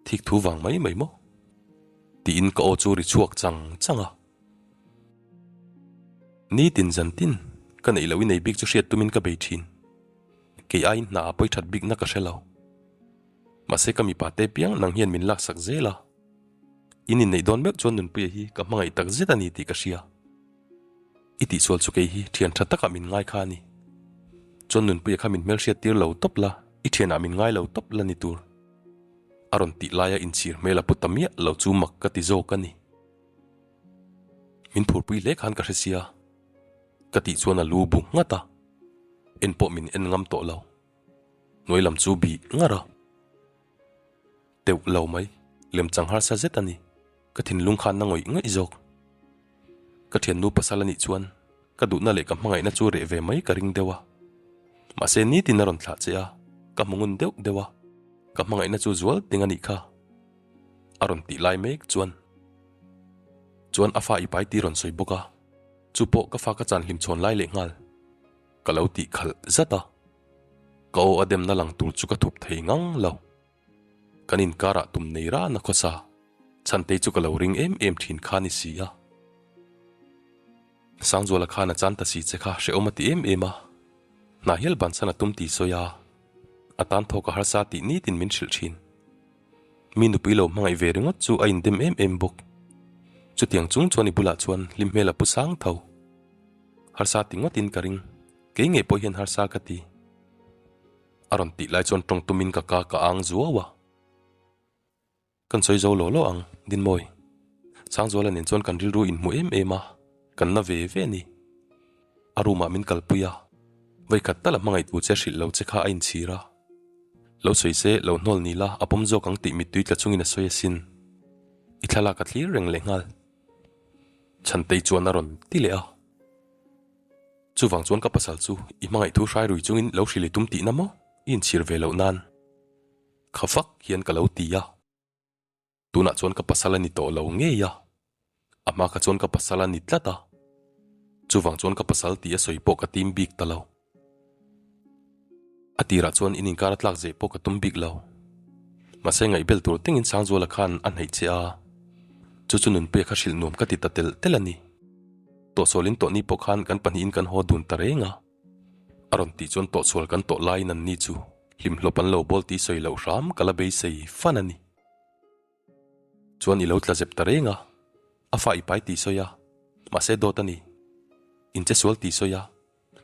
Thik thu vang mai mai maw? Tiin ka aw chu ri chhuak chang chang a. Nitin zan tin ka neih loh i nei bik chu hriat tumin ka bei thin. Kei aiin hna a pawi that bikna ka hre lo. Mahse ka mipa te piang nang hian min laksak zel a. In inneih dawn meuh chuan Nunpuia hi ka hmangaih tak zet a ni tih ka hria. I tihsual chu kei hi thian tha takah min ngai kha a ni. Chuan Nunpuia kha min hmelhriat tir lo tawp la, i thianah min ngai lo tawp la ni tur. A rawn tih laia inchhir hmel a pu ta miah lo chu mak ka ti zawk a ni. Min phurpui hle khan ka hre sia. Ka tih chuan a lu bu nghat a, en pawh min en ngam tawh lo. Hnuai lam chu bih ngar a. Teuh lo mai, lemchang harsa zet a ni. Ka thinlung khan na ngawih ngawih zawk. Ka thiannu pasal a nih chuan ka duhna leh ka hmangaihna chu reh ve mai ka ring deuh a. Mahse nitin a rawn thlah che a, ka hmu ngun deuh deuh a, ka hmangaihna chu zual ting a nih kha. A rawn tih lai mek chuan chuan a fa i pai tih rawn sawi bawk a, chu pawh ka fa ka chan hlim chhawn lai leh nghal. Ka lo tih khalh zat a, ka aw a demna lang tur chu ka thup thei ngang lo. Kan inkarah tum nei rana khawsa Chhantei chu ka lo ring em em thin kha ni si a. Sangzuala khan a chan ta si che kha hrehawm a ti em em a, hna hial bansan a tum tih sawi a, a tan thawk a harsa tih nitin min hrilh thin. Mi nupui lo hmangaih ve ringawt chu a indem em em bawk. Chutiang chung chuan i bulah chuan hlim hmel a pu sang tho. Harsa ti ngawtin ka ring, kei ngei pawh hian harsa ka ti. A rawn tih lai chuan tawng tumin ka ka ka ang zuau a. Kan sawi zo law law ang, Dinmawi. Sangzuala nen chuan kan rilru inhmu em em a, kan na ve ve a ni. A room ah min kalpui a, vawikhat tal a hmangaih tur che hrilh lo che kha a inchhir a. Lo sawi se, lo hnawl ni la, a pawm zawk ang tih mittui tla chungin a sawi asin. I thlalak a thlir reng leh nghal. Chhantei chuan a rawn ti leh a. Chuvang chuan ka pasal chu i hmangaih thu hrai rui chungin lo hrilh i tum tihna maw? I inchhir ve loh nan. Kha vak hian ka lo ti a. Tunah chuan ka pasal a ni tawh lo ngei a. A hma kha chuan ka pasal a ni tlat a. Chuvang chuan ka pasal tih a sawi pawh ka tim bik ta lo. A tirah chuan in inkar a tlak zeh pawh ka tum bik lo. Mahse ngaihbel tur tengin Sangzuala khan a hnaih che a. Chu chu nunpuia kha hrilh nuam ka ti ta telh telh a ni. Tawhsualin tawhni pawh khan kan pahnihin kan haw dun ta reng a. A rawn tih chuan tawhsual kan tawh laiin an ni chu hlimhlawp an lo bawl tih sawi loh hram ka la beisei fan a ni. Chuan i lo tla zep ta reng a, a fa i pai tih sawi a, mahse dawt a ni. In che sual tih sawi a,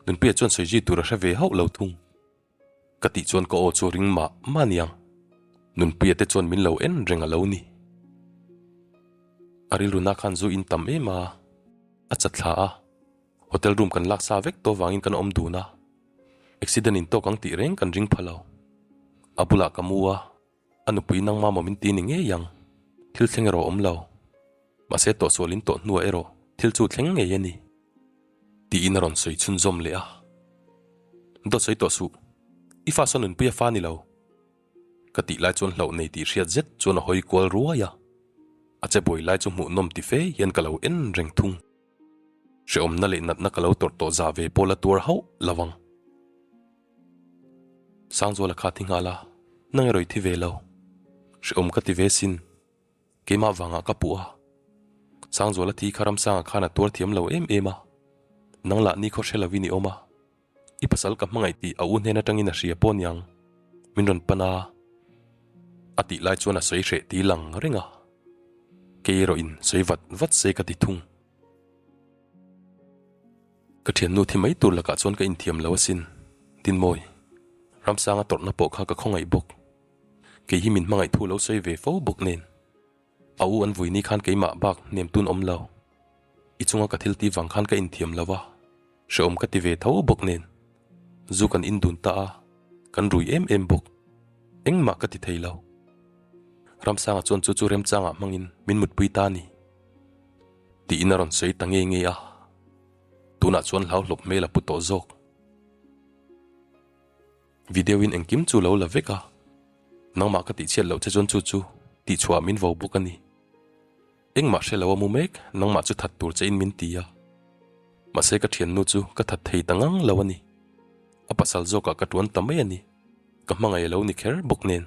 Nunpuia chuan sawi zui tur a hre ve hauh lo thung. Ka tih chuan ka aw chu ring mah mah aniang. Nunpuia te chuan min lo en reng a lo ni. A rilru na khan zu in tam em a, a chat thla a. Hotel room kan lak sa vek tawh vangin kan awm dun a. Accident in tawk ang tih reng kan ring pha lo. A bulah ka mu a, a nupui nangma maw min ti ni ngei ang. Thil thleng erawh awm lo. Mahse tawhsual in tawh hnuah erawh thil chu thleng ngei a ni. Tiin a rawn sawi chhunzawm leh a. Dawt sawi tawh suh. I fa saw nunpui a fa ni lo. Ka tih lai chuan hlauh nei tih hriat zet chuan a hawi kual ruai a. A che buai lai chu hmuhnawm ti fe hian ka lo en reng thung. Hrehawmna leh natna ka lo tawrh tawh zah ve pawh la tuar hauh lo ang. Sangzuala kha thi nghal a, nang erawh i thi ve lo. Hrehawm ka ti ve sin. Keimah vangah ka puh a. Sangzuala thi kha Ramsanga khan a tuar thiam lo em em a. Nang lah ni khaw hre lovin i awm a. I pasal ka hmangaih tih a u hnen atangin a hria pawh niang. Min rawn pan a. A tih lai chuan a sawi hreh ti lang reng a. Kei erawh in sawi vat vat se ka ti thung. Ka thiannu thi mai tur lakah chuan ka inthiam lo asin. Dinmawi, Ramsanga tawrhna pawh kha ka khawngaih bawk. Kei hi min hmangaih thu lo sawi ve fo bawk nen. A u an vui ni khan keimah bak hnem tun awm lo. I chunga ka thil ti vang khan ka inthiam lo a, hrehawm ka ti ve tho bawk nen. Zu kan indun ta a, kan rui em em bawk. Engmah ka ti thei lo. Ramsanga chuan chu chu remchangah hmangin min mutpui ta a ni. Tiin a rawn sawi ta nge nge a. Tunah chuan hlauhlawp hmel a pu tawh zawk. Video in engkim chu lo la vek a, nangmah ka tihchhiat loh che chuan chu chu tihchhuah min vo bawk a ni. Engmah hre lo a mu mek, nangmah chu that tur che in min ti a. Mahse ka thiannu chu ka that thei ta ngang lo a ni. A pasal zawkah ka tuan ta mai a ni, ka hmangaih a lo ni kher bawk nen.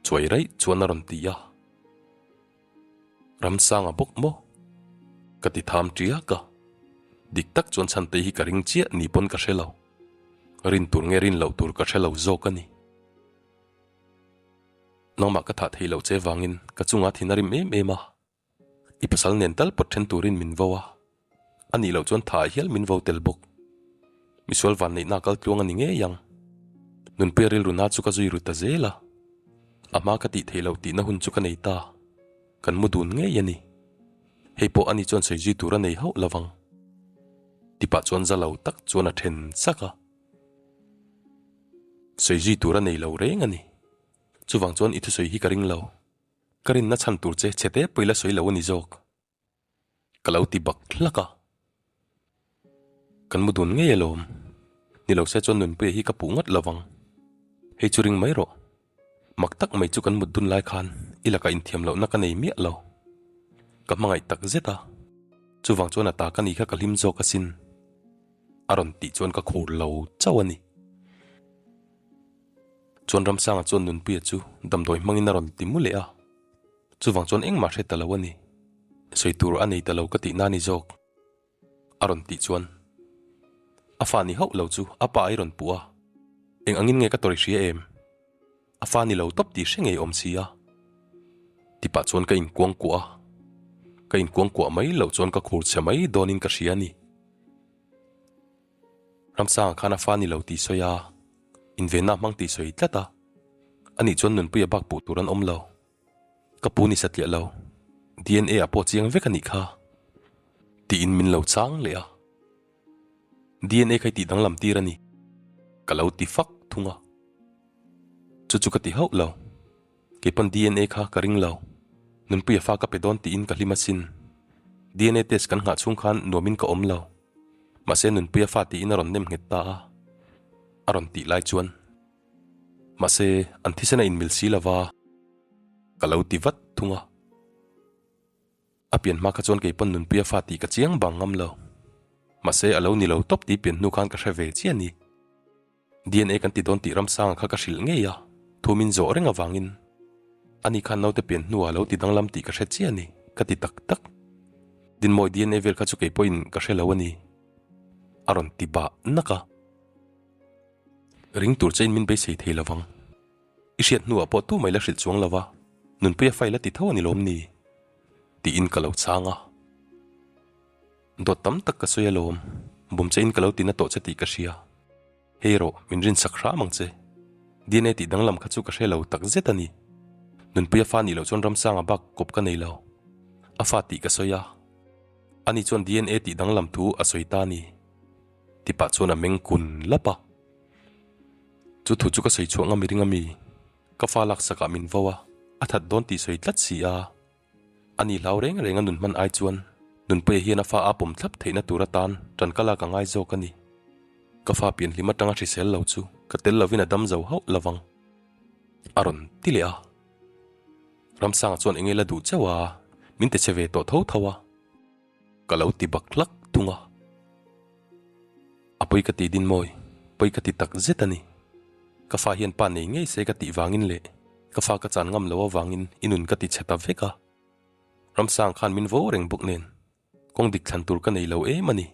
Chuai raih chuan a rawn ti a. Ramsanga bawk maw? Ka ti tham tiak a. Dik tak chuan Chhantei hi ka ring chiah ni pawn ka hre lo. Rin tur nge rin loh tur ka hre lo zawk a ni. Nangmah ka thah theih loh che vangin ka chungah thin a rim em em a. I pasal nen tal pawt then turin min vo a. A nih loh chuan tha hial min vo tel bawk. Misual vanneihna a kal tluang a ni ngei ang. Nunpuia rilru na chu ka zui ru ta zel a. A hma ka tih theih loh tihna hun chu ka nei ta. Kan mu dun ngei a ni. Hei pawh ani chuan sawi zui tur a nei hauh lo vang. Tipah chuan za lo tak chuan a then chak a. Sawi zui tur a nei lo reng a ni. Chuvang chuan i thusawi hi ka ring lo. Ka rinna chhan tur che chhe te pawh i la sawi lo a ni zawk. Ka lo ti bak hlak a. Kan mu dun ngei alawm. Ni lo se chuan Nunpuia hi ka puh ngawt lo vang. Hei chu ring mai rawh. Mak tak mai chu kan mut dun lai khan i lakah inthiam lohna ka nei miah lo. Ka hmangaih tak zet a. Chuvang chuan a ta ka ni kha ka hlim zawk asin. A rawn tih chuan ka khur lo chauh a ni. Chuan Ramsanga chuan Nunpuia chu damdawi hmangin a rawn ti mu leh a. Chuvang chuan engmah hre ta lo a ni. Sawi tur a nei ta lo ka tih na ni zawk. A rawn tih chuan a fa ni hauh lo chu a pa ai rawn puh a. Eng angin nge ka tawrh i hria em? A fa ni lo tawp tih hre ngei awm si a. Tipah chuan ka inkuangkuah a. Ka inkuangkuah mai loh chuan ka khur chhe mai dawnin ka hria a ni. Ramsanga khan a fa ni lo tih sawi a. Invenna hmang tih sawi tlat a, anih chuan Nunpuia bak puh tur an awm lo. Ka pu ni satliah lo, DNA ah pawh chiang vek a nih kha. Tiin min lo chang leh a. DNA kha i tih danglam tir a ni. Ka lo ti fak thung a. Chu chu ka ti hauh lo. Kei pawn DNA kha ka ring lo. Nunpuia fa ka pe dawn tiin ka hlim asin. DNA test kan nghah chhung khan nuamin ka awm lo. Mahse Nunpuia fa tiin a rawn nem nghet ta a. A rawn tih lai chuan. Mahse an thisen a inmil si lova ka lo ti vat thung a. A pian hma kha chuan kei pawn Nunpuia fa tih ka chiang bang ngam lo. Mahse a lo ni lo tawp tih pian hnu khan ka hre ve chiah a ni. DNA kan ti dawn tih Ramsanga kha ka hrilh ngei a, thu min zawh reng avangin ani khan naute pian hnuah a lo ti danglam tih ka hre chiah a ni, ka ti tak tak. Dinmawi DNA vel kha chu kei pawhin ka hre lo a ni, a rawn ti bah nak a. Ring tur chein min beisei thei lovang. I hriat hnuah pawh tu mai la hrilh chuang lova, Nunpuia file a ti tho a ni lawm ni? tiin ka lo chhang a. Dawt tam tak ka sawi alawm, bum che in ka lo tina tawh che tih ka hria. Hei rawh, min rinsak hram ang che. DNA tih danglam kha chu ka hre lo tak zet a ni. Nunpuia fa nih loh chuan Ramsanga bak kawp ka nei lo. A fa tih ka sawi a. Ani chuan DNA tih danglam thu a sawi ta a ni. Tipah chuan a meng kun lap a. Chu thu chu ka sawi chhuah ngam i ring a mi? Ka fa laksakah min vo a, a that dawn tih sawi tlat si a. A ni hlau reng reng a nun hman ai chuan Nunpuia hian a fa a pawm thlap theihna tur atan ṭan ka lak a ngai zawk a ni. Ka fa pianhlim aṭanga hrisel lo chu ka tel lovin a dam zo hauh lovang. A rawn ti leh a. Ramsanga chuan enge la duh chauh a, min ti che ve tawh tho tho a. Ka lo ti bak hlak thung a. A pawi ka ti din mawi, pawi ka ti tak zet a ni. Ka fa hian pa nei ngei se ka tih vangin leh ka fa ka chan ngam lo avangin i nun ka ti chhe ta vek a. Ramsang khan min vo reng bawk nen kawng dik thlan tur ka nei lo em a ni,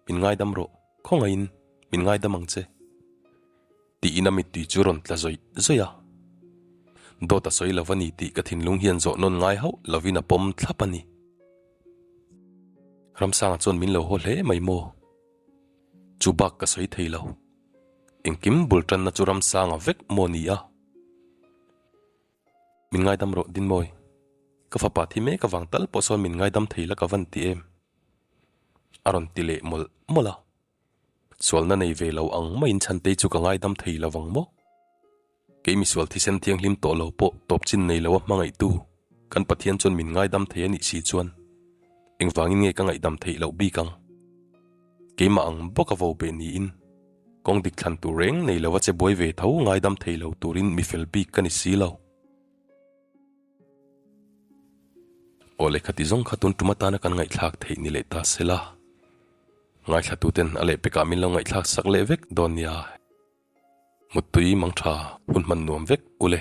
min ngaidam rawh, khawngaihin min ngaidam ang che. Tiin a mittui chu rawn tla zawih zawih a. Dawt a sawi lo a ni tih ka thinlung hian zawh nawn ngai hauh lovin a pawm thlap a ni. Ramsanga chuan min lo haw hle mai maw? Chu bak ka sawi thei lo. Engkim bul tanna chu Ramsanga vek maw ni a? Min ngaidam rawh Dinmawi. Ka fapa thi mek avang tal pawh sawn min ngaidam thei la ka van ti em? A rawn ti leh mawlh mawlh a. Sualna nei ve lo ang maiin Chhantei chu ka ngaidam thei lo vang maw? Kei misual thisen thianghlim tawh lo pawh tawp chin nei lo a hmangaihtu kan Pathian chuan min ngaidam thei a nih si chuan engvangin nge ka ngaihdam theih loh bik ang? Keimah ang bawk a vo beh niin kawng dik thlan tur reng nei lo a che buai ve tho ngaidam thei lo turin mi fel bik ka ni si lo. Aw lehkha ti zawng kha tun tum atana kan ngaihthlak theih ni leh ta sela. Ngaithlatuten a lehpekah min lo ngaihthlak sak leh vek dawn nia. Muttui mangtha hun hman nuam vek ule.